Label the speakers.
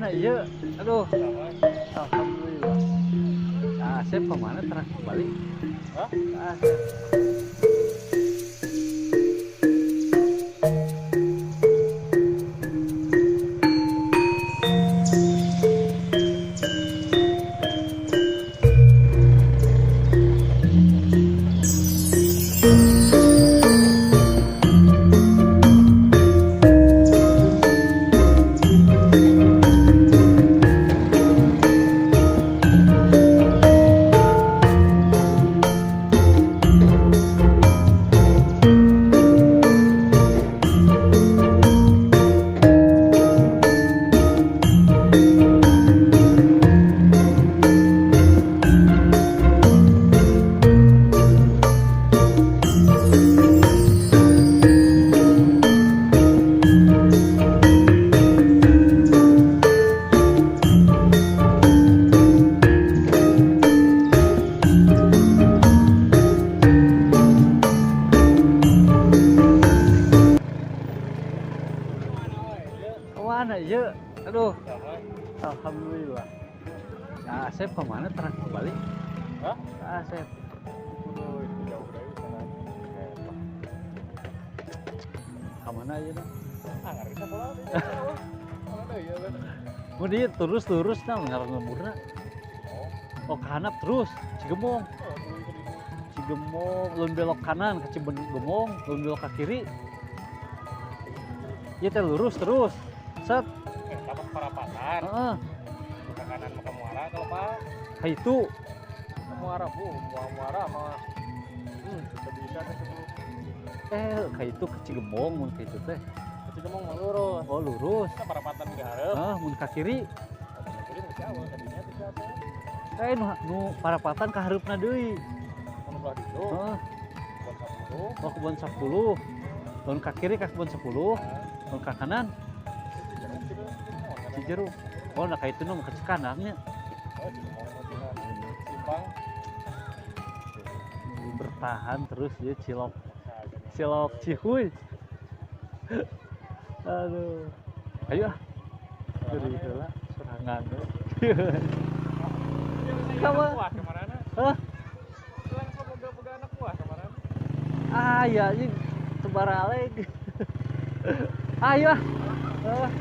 Speaker 1: Kemana ya? Aduh. Alhamdulillah. Asep kemana terakhir balik?
Speaker 2: Hah?
Speaker 1: Asep. Kemana ya? Aduh. Alhamdulillah. Nah, Asep kemana terakhir balik?
Speaker 2: Hah?
Speaker 1: Asep.
Speaker 2: Aduh, itu jauh dari sana.
Speaker 1: Kemana aja dah?
Speaker 2: Ah, nggak bisa sekolah. Mana ya?
Speaker 1: Mau dia terus nah ngarang lemburna. Oh, ke hanap terus, Cigemong. Cigemong, lun belok kanan ke Cigemong, lun belok ke kiri. Iya teh lurus terus. Set.
Speaker 2: Tapak parapatan.
Speaker 1: Heeh.
Speaker 2: Ke kanan ke muara kalau Pak.
Speaker 1: Ka itu.
Speaker 2: Ke muara, Bu. Muara mah. Kita bisa ke situ.
Speaker 1: Ka itu ke Cigemong mun ka itu teh.
Speaker 2: Ke Cigemong mah lurus.
Speaker 1: Oh, lurus.
Speaker 2: Kita parapatan ke hareup.
Speaker 1: Heeh, mun ka kiri.
Speaker 2: Ka kiri mah jauh, tadinya teh jauh.
Speaker 1: Nu parapatan ka hareupna deui.
Speaker 2: Mun belah ditu.
Speaker 1: Heeh.
Speaker 2: Kebon 10.
Speaker 1: Oh, kebon 10. Mun ka kiri ka kebon 10. Mun ka kanan Cijeruk. Oh, nah ka itu nu ka Cikanangnya.
Speaker 2: Oh, Cigemong mah simpang.
Speaker 1: Bertahan terus ya cilok. Cilok Cihuy. Aduh. Ayo ah. Beri heula sorangan.
Speaker 2: Kamu kemana?
Speaker 1: Hah?
Speaker 2: Selang boga-boga anak buah kemana?
Speaker 1: Ah, ya ini tebaralek. Ayo ah.